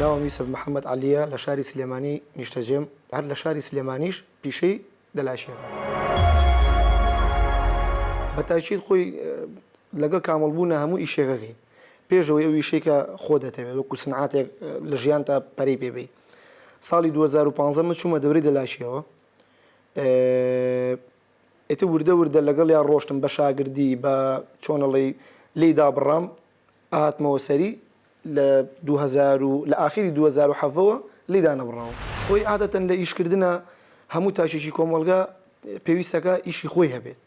ناوم یوسف محەمەد عەلییە، لە شاری سلێمانی نیشتەجێم، هەر لە شاری سلێمانیش پیشەی دەلاشییەکەم. بە تاکید خۆی لەگەڵ کامڵ بوونە هەموو ئیشێک ئەکەیت پێش ئەوەی ئەو ئیشەی کە خۆ دەتەوێت وەکو سنعاتێک لە ژیانتا پەرەی پێ بەی. ساڵی 2015 من چوومە دەورەی دەلاشییەوە. ئیتر وردە وردە لەگەڵیا ڕۆشتم بە شاگردی بە چۆنەڵێی لێی دابڕام هاتمەوە سەری لە 2000 و لە ئاخیری 2017 وە لێی دانەبڕاوم. خۆی عادەتەن لە ئیشکردنا هەموو تاکێکی کۆمەڵگا پێویستەکا ئیشی خۆی هەبێت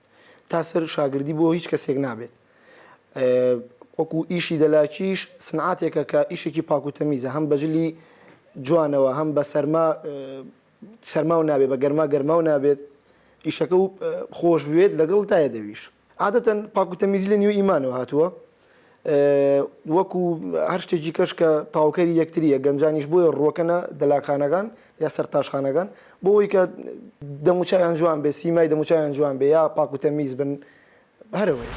تا سەر شاگردی بۆ هیچ کەسێک نابێت وەکو ئیشی دەلاکیش سنعاتێکە کە ئیشێکی پاک و تەمیزە هەم بەجلی جوانەوە هەم بە سەرما سەرماو نابێت بە گەرما گەرماو نابێت ئیشەکە و خۆش بوێت لەگەڵ دایە دەویش عادەتەن پاک و تەمیزی لە نیو ئیمانەوە هاتووە وەکو هەر شتێکی کەش کە تاوکەری یەکتریە گەنجانیش بۆیە ڕوەکەنە دەلاکخانەکان یا سەرتاشخانەکان بۆ ئەوەی کە دەموچاویان جوان بێ سیمای دەموچاویان جوان بێ یا پاک و تەمیز بن هەر ئەوەیە.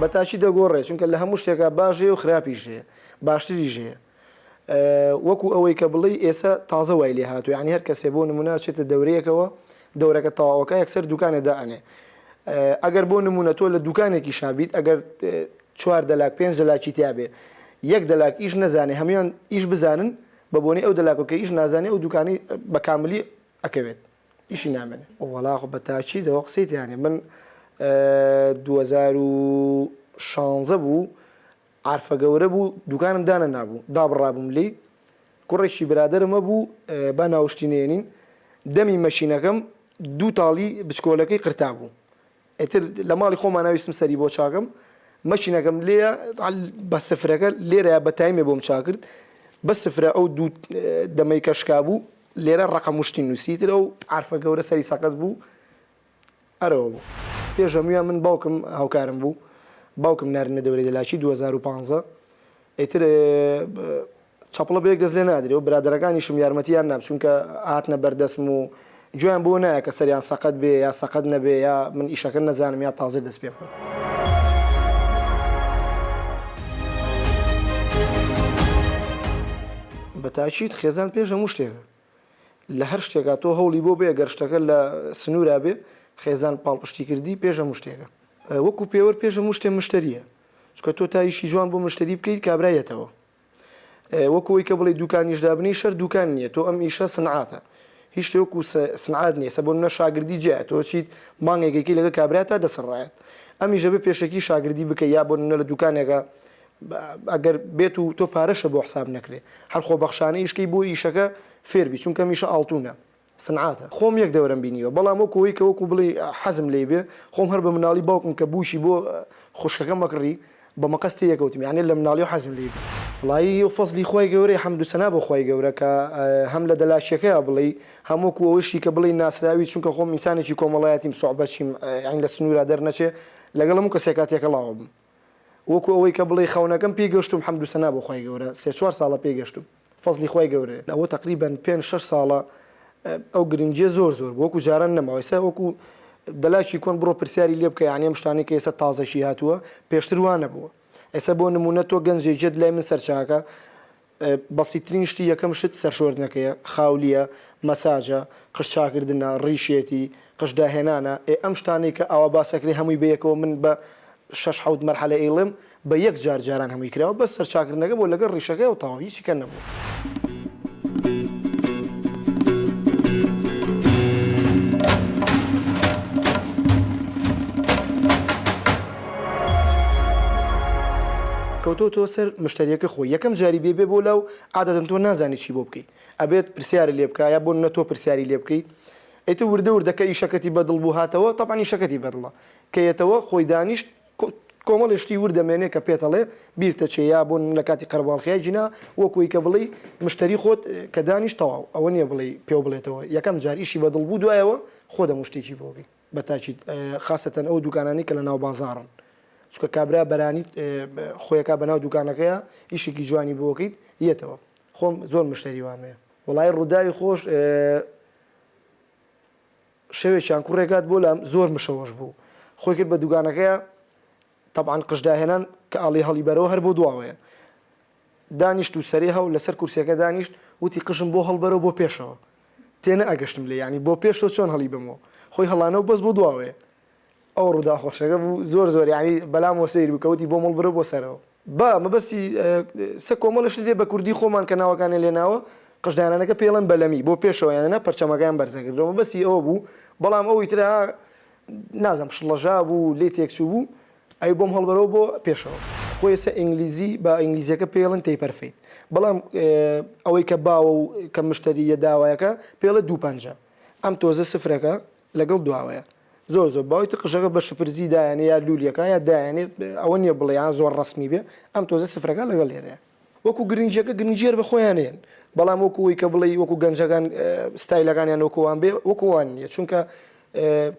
بە تاکی دەگۆڕێ چونکە لە هەموو شتێکا باش هەیە و خراپیش هەیە باشتریش هەیە وەکو ئەوەی کە بڵێی ئێسە تازە وای لێ هاتوو یعنی هەر کەسێ بۆ نمونە چێتە دەورەیەکەوە دەورەکە تەواوەکە یەکسەر دوکانێ دائەنێ ئەگەر بۆ نمونە تۆ لە دوکانێکی شابیت ئەگەر چوار دەلاک پێنج دەلاکی تیا بێ یەک دەلاک ئیش نەزانێ هەموان ئیش بزانن بە بۆنەی ئەو دەلاکە کە ئیش نازانێ ئەو دوکانی بە کاملی ئەکەوێت ئیشی نامێنێ. وەڵا خۆ بە تاکیدەوە قسەی تیا نیە من 2016 بوو عارفە گەورە بوو دوکانم دانەنابوو دابڕابووم لێی کوڕێکی برادەرم هەبوو با ناوشتی نێنین دەمی مەکینەکەم دوو تاڵی بچکۆلەکەی قرتابوو ئیتر لە ماڵی خۆمانا ویستم سەری بۆ چاکەم مەکینەکەم لێیە بە سفرەکە لێرە بە تایمێ بۆم چاکرد بە سفرە ئەو دوو دەمەی کە شکا بوو لێرە ڕقم وشتی نووسی تر ئەو عارفە گەورە سەری سەقەت بوو ئەرەوە بوو پێش هەموویان من باوکم هاوکارم بوو باوکم ناردمە دەورەی دەلاکی 2015 ئیتر چەپڵە بە یەک دەست لێ نادرێ و برادەرەکانیشم یارمەتیان نام چونکە هاتنە بەردەستم و گوێیان بۆ نایە کە سەریان سەقەت بێ یا سەقەت نەبێ یا من ئیشەکە نەزانم یا تازە دەست پێ بکەم. بە تاکید خێزان پێش هەموو شتێکە لە هەر شتێکا تۆ هەوڵی بۆ بێ گەر شتەکە لە سنوورا بێ خێزان پاڵپشتی کردی پێش هەموو شتێکە وەکو پێوەر پێش هەموو شتێ مشتریە چونکە تۆ تا ئیشی جوان بۆ مشتری بکەیت کابرا یەتەوە وەکو ئەوی کە بڵێ دوکانیش دابنی شەر دوکان نییە تۆ ئەم ئیشە سنعاتە هیچ شتێ وەکو سنعات نییە سە بۆ نە شاگردی جیا تۆ چیت مانگێکێکی لەگە کابرا تا دەسڕایەت ئەمیشە بێ پێشەکی شاگردی بکە یا بۆ نە لە دوکانێکە ئەگەر بێت و تۆ پارەشە بۆ حساب نەکرێ هەر خۆبەخشانە ئیشکەی بۆ ئیشەکە فێربی چونکە میشە ئاڵتونە سنعاتە. خۆم یەک دەورەم بینیوە بەڵام وەکو ئەوەی کە وەکو بڵێی حەزم لێی بێ خۆم هەر بە مناڵی باوکم کە بووکی بۆ خوشکەکەم ئەکڕی بە مەقەست تێ ئەکەوتم یانی لە مناڵیەوە حەزم لێی بوو. وەڵایی فەزلی خوای گەورەیە حەمد و سەنا بۆ خوای گەورە کە هەم لە دەلاکیەکەیا بڵێی هەم وەکو ئەوەیشی کە بڵێی ناسراوی چونکە خۆم ئینسانێکی کۆمەڵایەتیم سوعبەچیم یانی لە سنوورا دەرنەچێ لەگەڵ هەموو کەسێکا تێکەڵاوە بم وەکو ئەوەی کە بڵێی خەونەکەم پێی گەشتوم حەمد و سەنا بۆ خوای گەورە سێ چوار ساڵە پێی گەشتوم فەزلی خوای گەورەیە ئەوە تەقریبەن پێنج شەش ساڵە ئەو گرنگیە زۆر زۆر بوو وەکو جاران نەماوە ئێستا وەکو دەلاکی کۆن بڕۆ پرسیاری لێ بکە یانی ئەم شتانەی کە ئێستا تازەکی هاتووە پێشتر وا نەبووە ئێستا بۆ نمونە تۆ گەنجێکیت لای من سەرچاکە بەسیترین شتی یەکەم شت سەرشۆردنەکەیە، خاولییە، مەساجە، قژ چاکردنە، ڕیشێتی، قژ داهێنانە، ئێ ئەم شتانەی کە ئاوا باس ئەکرێ هەمووی بەیەکەوە من بە شەش حەوت مەرحەلە ئەیڵێم بە یەک جار جاران هەمووی کراوە بەس سەرچاکردنەکە بووە لەگەڵ ڕیشەکەی و تەواو هیچی کە نەبووە. کەوتۆتەوە سەر مشتەریەکە خۆی یەکەم جاری بێ بێ بۆ لاو عادەتەن تۆ نازانی چی بۆ بکەی ئەبێت پرسیاری لێ بکا یا بۆ نە تۆ پرسیاری لێ بکەی ئیتر وردە وردە کە ئیشەکەتی بەدڵ بوو هاتەوە تەبعەن ئیشەکەتی بەدڵە کە یەتەوە خۆی دانیشت کۆمەڵێ شتی ورد دەمێنێ کە پێتەڵێ بیرتە چێ یا بۆ لە کاتی قەرەباڵخیا گینا وەکوی کە بڵێی مشتەری خۆت کە دانیشت تەواو ئەوە نییە بڵێی پێو بڵێتەوە یەکەم جار ئیشی بەدڵ بوو دوایەوە خۆ دەموو شتێکی بۆ بکەی. بە تاکید خاسەتەن ئەو دوکانانەی کە لە ناو بازاڕن چونکە کابرا بەرانی خۆیەکا بەناو دوکانەکەیا ئیشێکی جوانی بۆ کەیت یەتەوە خۆم زۆر مشتەری وام هەیە وەڵایی ڕووداوی خۆش. شەوێکیان کوڕێک هات بۆ لام زۆر مشەوەش بوو خۆی کرد بە دوگانەکەیا تەبعەن قژداهێنان کە ئاڵی هەڵی بەرەوە هەر بۆ دواوەیە دانیشت و سەرێ هەو لەسەر کورسیەکە دانیشت وتی قژم بۆ هەڵبەرەوە بۆ پێشەوە تێنەئەگەشتم لێ یانی بۆ پێشەوە چۆن هەڵی بەمەوە خۆی هەڵانەوە بەس بۆ دواوەیە ئەو ڕوودا خۆشەکە بوو زۆر زۆر یانی بەلامەوە سەیر بوو کە وتی بۆم هەڵبرە بۆ سەرەوە. با مەبەستی سە کۆمەڵە شت دێ بە کوردی خۆمان کە ناوەکانیان لێ ناوە قژدانانەکە پێی ئەڵێن بەلەمی بۆ پێشەوە یان نا پەرچەمەکەیان بەرز ئەکردەوە مەبەستی ئەوە بوو بەڵام ئەوی ترا نازانم شڵەژا بوو لێ تێکچوو بوو ئەی بۆم هەڵبەرەوە بۆ پێشەوە. خۆی ئێستا ئینگلیزی بە ئینگلیزیەکە پێی ئەڵێن taper fade بەڵام ئەوەی کە باوە و کە مشتەریە داوایەکە پێی ئەڵێ دوو پەنجە ئەم تۆزە سفرەکە لەگەڵ دواوەیە زۆر زۆر باوی تر قژەکە بە شپرزی دایەنێ یا لولیەکە یا دایەنێ ئەوە نییە بڵێ یان زۆر ڕەسمی بێ ئەم تۆزە سفرەکە لەگەڵ لێرەیە وەکو گرنگیەکە گرنگی هەر بە خۆیان نێن بەڵام وەکو ئەوی کە بڵێی وەکو گەنجەکان ستایلەکانیان وەکو وان بێ وەکو وان نییە چونکە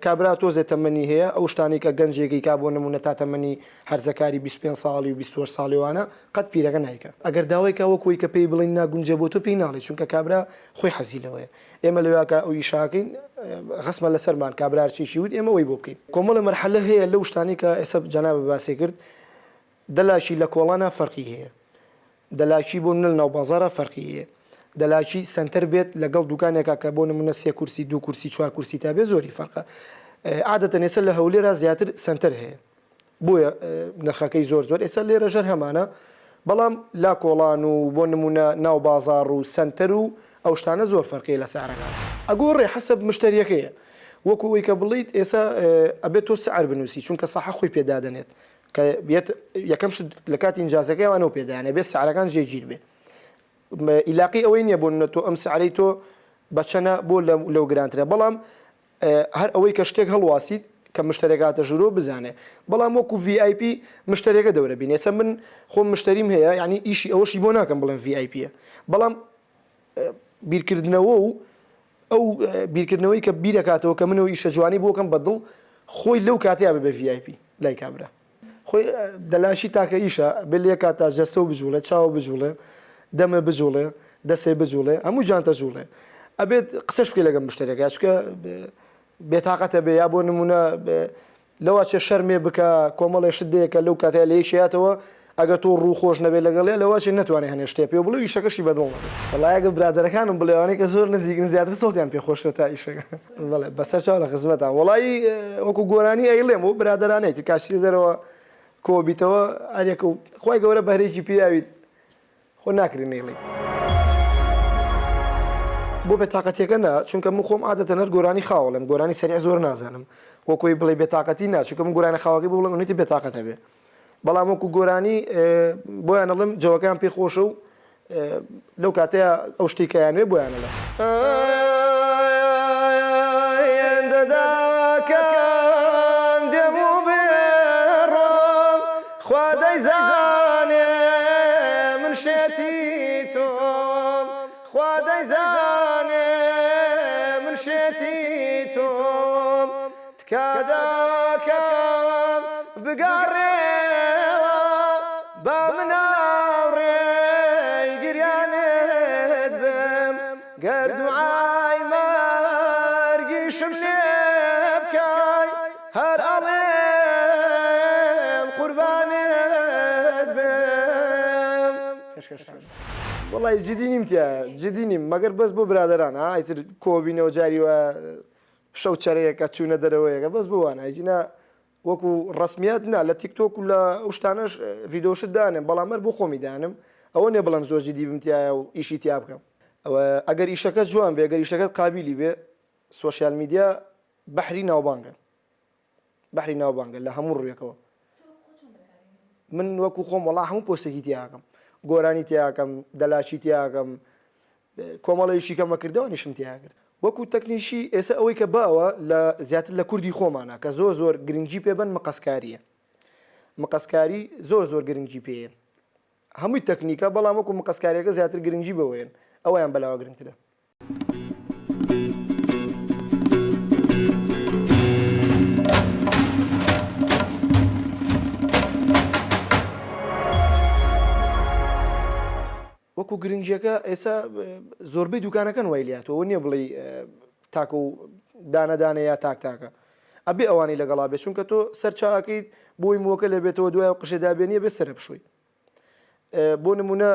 کابرا تۆزێ تەمەنی هەیە ئەو شتانەی کە گەنجێکی کا بۆ نمونە تا تەمەنی هەرزەکاری 25 ساڵی و 28 ساڵی وانە قەت پیرەکە نایکا ئەگەر داوای کا وەکو ئەوی کە پێی بڵێین ناگونجێ بۆ تۆ پێی ناڵێ چونکە کابرا خۆی حەزی لەوەیە ئێمە لەویا کە ئەو ئیشە ئەکەین غەسمە لەسەرمان کابرا هەرچیەکی وت ئێمە وەی بۆ بکەین. کۆمەڵێ مەرحەلە هەیە لەو شتانەی کە ئێستا جەنابت باسی کرد دەلاکی لە کۆڵانا فەرقی هەیە دەلاکی بۆ نمونە لە ناو بازاڕا فەرقی هەیە دەلاکی سەنتەر بێت لەگەڵ دوکانێکا کە بۆ نمونە سێ کورسی دوو کورسی چوار کورسی تا بێ زۆری فەرقە عادەتەن ئێستا لە هەولێرا زیاتر سەنتەر هەیە بۆیە نرخەکەی زۆر زۆر ئێستا لێرە ژەر هەمانە بەڵام لا کۆڵان و بۆ نمونە ناو بازاڕ و سەنتەر و ئەو شتانە زۆر فەرقیە لە سعرەکان ئەگۆڕێ حەسەب مشتەریەکەیە وەکو ئەوی کە بڵیت ئێستا ئەبێت تۆ سعر بنووسی چونکە ساحە خۆی پێدادەنێت کە بێت یەکەم شت لە کاتی ئینجازەکەی ئەوانەوە پێدایانە بێت سعرەکان جێگیر بێ ئیلاقی ئەوەی نییە بۆ نمونە تۆ ئەم سعرەی تۆ بە چەنە بۆ لەو گرانترە بەڵام هەر ئەوەی کە شتێک هەڵواسیت کە مشتەرێک هاتە ژوورەوە بزانێ بەڵام وەکو VIP مشتەرێکە دەورە بینێ ئێستا من خۆم مشتەریم هەیە یعنی ئیشی ئەوەشی بۆ ناکەم بڵێم VIP یە بەڵام بیرکردنەوە و ئەو بیرکردنەوەی کە بیرەکاتەوە کە منەوە ئیشە جوانی بۆکەم بە دڵ خۆی لەو کاتەیە بێ بە VIP لای کابرا خۆی دەلاشی تاکە ئیشە بێ لە یەک کاتا جەستە و بجوڵێ چاوە بجوڵێ دەمە بجوڵێ دەسێ بجوڵێ هەموو جانتە جوڵێ ئەبێت قسەش بکەی لەگەڵ مشتەرێکا چونکە بێتاقەتە بێ یا بۆ نمونە لەوە چێ شەرمێ بکە کۆمەڵێ شت دێ کە لەو کاتەیە لە یەکیاتەوە ئەگەر تۆ ڕوو خۆش نەبێ لەگەڵیا لەوە چێ نەتوانێ هەنێ شتێ پێ بڵێ و ئیشەکەشی بەدڵ نەبێ. وەڵای ئەگەر برادەرەکانم بڵێ ئەوانەی کە زۆر نزیکن زیاتر سەوتیان پێ خۆشترە تا ئیشەکە. بەڵێ بەسەر چاو لە خزمەتان. وەڵایی وەکو گۆرانی ئەیڵێم و برادەرانەی تر کاچیتە دەرەوە کۆ بیتەوە هەریەکە و خوای گەورە بەهرەیەکی پێیاویت خۆ ناکرێ نەیڵێی. بۆ بێتاقەتیەکە نا چونکە من خۆم عادەتەن هەر گۆرانی خاو ئەڵێم گۆرانی سەریع زۆر نازانم وەکو ئەوەی بڵێی بێتاقەتی نا چونکە من گۆرانی خاوەکەی بۆ بڵێم ئەنێتی بێتاقەتە بێ بەڵام وەکو گۆرانی بۆیان ئەڵێم جەوەکەیان پێ خۆشە و لەو کاتەیە ئەو شتەی کە یانوێ بۆیان ئەڵێم. دەداکەم دێم و بڕۆم خوا دەیزانێ من شێتی تۆم خوا دەیزانێ من شێتی تۆم تکا دەکەم بگەڕێوە با من هاوڕێی گریانت بم گەر دوعای مەرگیشم لێ بکەی هەر ئەڵێم قوربانت بم. پێشکەشتان. وەڵای جدی نیم تیایە جدی نیم مەگەر بەس بۆ برادەران ها ئیتر کۆبینەوە جاری وایە شەو چەرەیەکە چوونە دەرەوەیەکە بەس بۆ وانە ئەگینا وەکو ڕەسمیات نا لە تیک تۆک و لە ئەو شتانەش ڤیدۆ شت دانێم بەڵام هەر بۆ خۆمی دانم ئەوە نیە بڵێم زۆر جدی بم تیایە و ئیشی تیا بکەم ئەوە ئەگەر ئیشەکە جوان بێ ئەگەر ئیشەکەت قابیلی بێ social media بەحری ناوبانگە بەحری ناوبانگە لە هەموو ڕوویەکەوە من وەکو خۆم وەڵا هەموو پۆستێکی تیاکەم گۆرانی تیاکەم دەلاکی تیاکەم کۆمەڵە ئیشی کەمە کردەوە نیشم تیا کرد وەکو تەکنیکی ئێستا ئەوەی کە باوە لە زیاتر لە کوردی خۆمانە کە زۆر زۆر گرنگی پێ بن مقەسکاریە مقەسکاری زۆر زۆر گرنگی پێیە هەمووی تەکنیکە بەڵام وەکو مقەسکاریەکە زیاتر گرنگی بەوەیەن ئەویان بەلاوە گرنگترە. وەکو گرنگیەکە ئێستا زۆربەی دوکانەکەن وای لاتەوە نییە بڵێ تاکە و دانە دانە یا تاک تاکە ئەبێ ئەوانی لەگەڵا بێت چونکە تۆ سەر چاکەیت بۆی مووەکە لێبێتەوە دوای ئەو قژە دابێنیە بێ سەرە بشۆی بۆ نمونە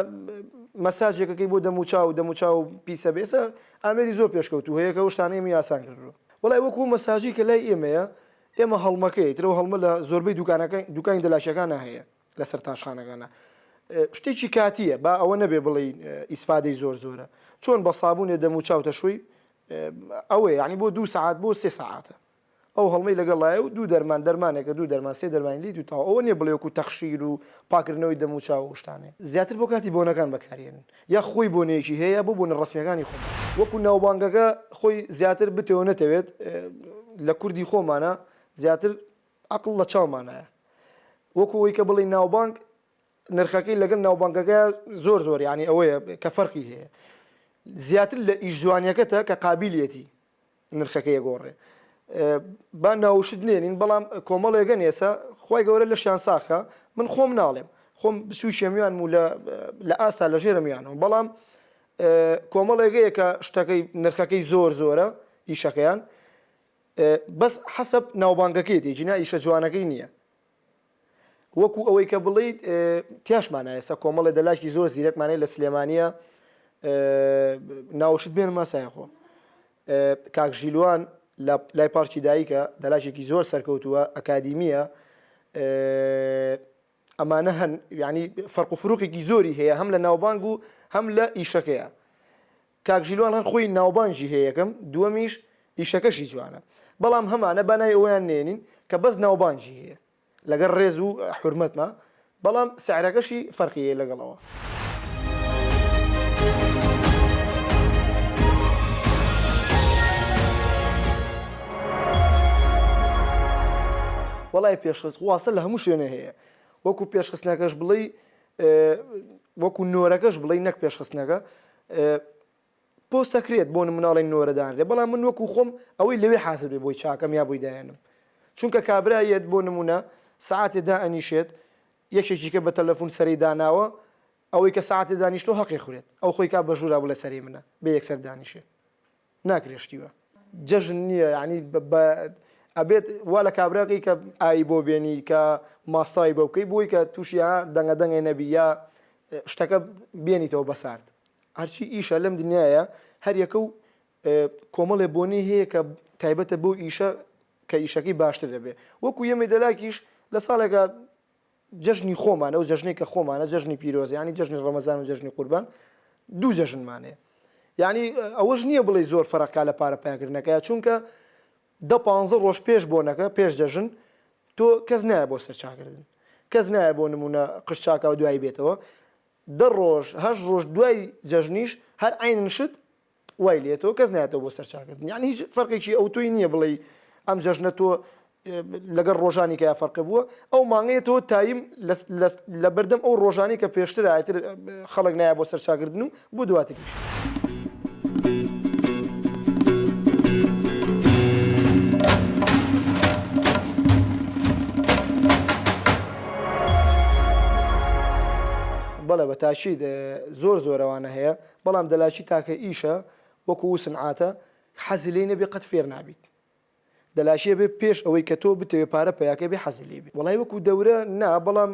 مەساجێکەکەی بۆ دەموچاو دەموچاو پیسە بێسە ئامێری زۆر پێشکەوتو هەیە کە شتانەی ئێمە ئاسان کردووە وڵای وەکو مەساجی کە لای ئێمەیە ئێمە هەڵمەکەی ترەوە هەڵمە لە زۆربەی دوکانەکە دوکانی دەلاشەکانە هەیە لەسەر تاشخانەکانە شتێکی کاتیە با ئەوە نەبێ بڵێ ئیسفادەی زۆر زۆرە چۆن بە سابوونێ دەموچاو تەشوی ئەوەیە یعنی بۆ دوو سەعات بۆ سێ سەعاتە ئەو هەڵمەی لەگەڵایە و دوو دەرمان دەرمانێکە دوو دەرمان سێ دەرمانی لیت و تاو ئەوە نیە بڵێ وەکو تەخشیر و پاکردنەوەی دەم و چاو و شتانەیە زیاتر بۆ کاتی بۆنەکان بەکاریێنن یا خۆی بۆنەیەکی هەیە یا بۆ بۆنە ڕەسمیەکانی خۆمان وەکو ناوبانگەکە خۆی زیاتر بتەوێ نەتەوێت لە کوردی خۆمانە زیاتر عەقڵ لە چاومانایە وەکو ئەوەی کە بڵێی ناوبانگ نرخەکەی لەگەڵ ناوبانگەکە زۆر زۆر یعنی ئەوەیە کە فەرقی هەیە زیاتر لە ئیش جوانیەکەتە کە قابلیەتی نرخەکەی ئەگۆڕێ با ناوشت نێنین بەڵام کۆمەڵێگەن ئێسا خوای گەورە لەشیان ساخە من خۆم ناڵێم خۆم بسووشێمیان و لە ئاستا لە ژێرمیانەوە بەڵام کۆمەڵێگەیە کە شتەکەی نرخەکەی زۆر زۆرە ئیشەکەیان بەس حەسەب ناوبانگەکەیەتی جینا ئیشە جوانەکەی نییە وەکو ئەوەی کە بڵێیت تیاشمانە ئێستا کۆمەڵێ دەلاکی زۆر زیرەکمانەیە لە سلێمانیە ناوشت بێنمە سایخۆ کاک ژیلوان لە لای پارکی دایکە دەلاکێکی زۆر سەرکەوتووە ئەکادیمیە ئەمانە هەن یعنی فەرق و فروقێکی زۆری هەیە هەم لە ناوبانگ و هەم لە ئیشەکەیە کاک ژیلوان هەر خۆی ناوبانگی هەیە یەکەم دووەمیش ئیشەکەشی جوانە بەڵام هەمانە با ناوی ئەویان نێنین کە بەس ناوبانگی هەیە لەگەر ڕێز و حورمەتما بەڵام سعرەکەشی فەرقی هەیە لەگەڵەوە. وەڵای پێشخست واسە لە هەموو شوێنێ هەیە وەکو پێشخستنەکەش بڵێی وەکو نۆرەکەش بڵێی نەک پێشخستنەکە پۆست ئەکرێت بۆ نمونە ئەڵێن نۆرە دانرێ بەڵام من وەکو خۆم ئەوەی لەوێ حازر بێ بۆی چاکەم یا بۆی دایەنم چونکە کابرا یەت بۆ نمونە سەعاتێ دائەنیشێت یەکێکی کە بە تەلەفون سەرەی داناوە ئەوەی کە سەعاتێ دانیشتوە هەقی خورێت ئەو خۆی کا بە ژوورا بڵێ سەرەی منە بێ یەکسەر دانیشێ ناکرێ شتی وا جەژن نییە یعنی بە ئەبێت وا لە کابراقی کە ئای بۆ بێنی کە ماستاوی بۆ بکەی بۆی کە تووشی دەنگە دەنگێ نەبی یا شتەکە بێنیتەوە بە سارد هەرچی ئیشە لەم دنیاە هەر یەکە و کۆمەڵێ بۆنی هەیە کە تایبەتە بۆ ئیشە کە ئیشەکەی باشتر دەبێ وەکو یەمێ دەلاکیش لە ساڵێکە جەژنی خۆمانە ئەو جەژنەی کە خۆمانە جەژنی پیرۆزە یانی جەژنی ڕەمەزان و جەژنی قوربان دوو جەژنمان هەیە یانی ئەوەش نییە بڵێ زۆر فەرقا لە پارە پیاکردنەکە چونکە دە پ ڕۆژ پێش بۆنەکە پێش جەژن تۆ کەس نایە بۆ سەرچاکردن کەس نایە بۆ نمونە قشت چاکا و دوایی بێتەوە دە ڕۆژ هەشت ڕۆژ دوای جەژنیش هەر عینن شت وای لێتەوە کەس نایەتەوە بۆ سەرچاکردن یعنی هیچ فەرقێکی ئەوتۆی نییە بڵێی ئەم جەژنە تۆ لەگەڵ ڕۆژانی کە فەرقی بووە ئەو مانگەیەتەوە تایم لە بەردەم ئەو ڕۆژانی کە پێشتر ئایتر خەڵک نایە بۆ سەرچاکردن و بۆ دواتریش. بەڵێ بە تاکید زۆر زۆرەوانە هەیە بەڵام دەلاکی تاکە ئیشە وەکو سنعاتە حەزی لێی نەبێ قەت فێر نابیت دەلاشی ئەبێ پێش ئەوەی کە تۆ بتەوێ پارە پەیاکەی بێ حەزی لێ بێ وەڵای وەکو دەورە نا بەڵام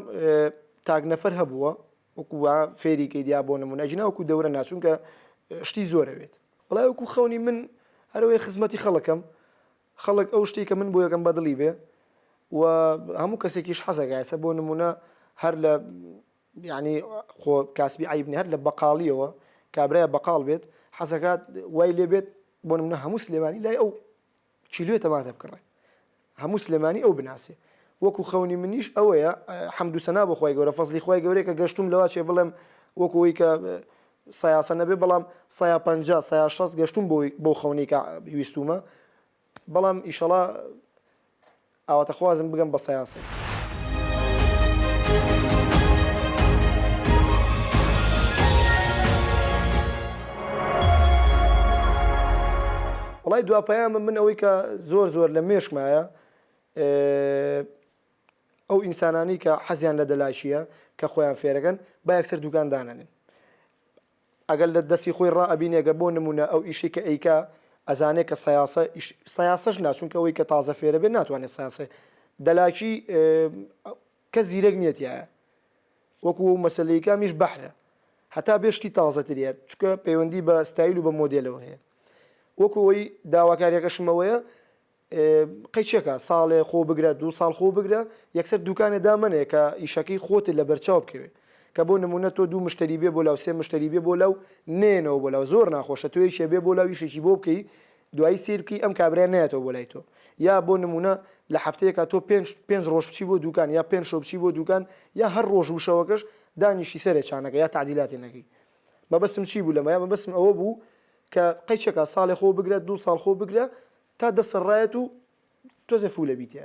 تاک نەفەر هەبووە وەکو وا فێری کەیت یا بۆ نمونە ئەگینا وەکو دەورە نا چونکە شتی زۆر ئەوێت وەڵای وەکو خەونی من هەرەوەی خزمەتی خەڵکەم خەڵک ئەو شتێک کە من بۆ یەکەم بەدڵی بێ و هەموو کەسێکیش حەزەکە ئێستا بۆ نمونە هەر لە یانی خۆ کاسبی عەیب نیە هەر لە بەقاڵیەوە کابرایە بەقاڵ بێت حەزەکات وای لێ بێت بۆ نمونە هەموو سلێمانی لای ئەو کیلوێ تەماتە بکڕێ هەموو سلێمانی ئەو بناسێ وەکو خەونی منیش ئەوەیە حەمد و سەنا بۆ خوای گەورە فەزلی خوای گەورەیە کە گەشتوم لەوا چێ بڵێم وەکو ئەوەی کە سەیاسە نەبێ بەڵام سەیا 50 سەیا 60 گەشتوم بۆی بۆ خەونی کە ویستومە بەڵام ئیشەڵا ئاواتەخوازم بگەم بە سەیاسەی. وەڵای دوا پەیامم من ئەوەی کە زۆر زۆر لە مێشکمایە ئەو ئینسانانەی کە حەزیان لە دەلاکیە کە خۆیان فێرەکەن با یەکسەر دوکان دانەنێن ئەگەر لە دەستی خۆی ڕائەبینێ گە بۆ نموونە ئەو ئیشەی کە ئەیکا. ئەزانێ کە سەیاسە ئیش سەیاسەش نا چونکە ئەوەی کە تازە فێرە بێت ناتوانێت سەیاسە دەلاکی کەس زیرەک نییە تیایە وەکو ئەو مەسەلەی کامیش بەحرە هەتا بێ شتی تازەتر یە چونکە پەیوەندی بە ستایل و بە مۆدێلەوە هەیە وەکو ئەوەی داواکاریەکەشم ئەوەیە قەیچێکە ساڵێ خۆ بگرە دوو ساڵ خۆ بگرە یەکسەر دوکانێ دامەنێ کە ئیشەکەی خۆت لە بەرچاو بکەوێ کە بۆ نمونە تۆ دوو مشتری بێ بۆ لاو سێ مشتری بێ بۆ لاو نێنەوە بۆ لاو زۆر ناخۆشە تۆ یەکێ بێ بۆ لاو ئیشێکی بۆ بکەی دوایی سیر بکەی ئەم کابرا نایەتەوە بۆ لای تۆ یا بۆ نمونە لە هەفتەیەکا تۆ پێنج پێنج ڕۆژ بچی بۆ دوکان یا پێنج شەو بچی بۆ دوکان یا هەر ڕۆژ و شەوەکەش دانیشی سەرێ چانەکە یا تەعدیلاتێ نەکەی مەبەستم چی بوو لەمەیا مەبەستم ئەوە بوو کە قەیچەکە ساڵێ خۆ بگرە دوو ساڵ خۆ بگرە تا دەسە ڕایەت و تۆزێ فولە بیتێ.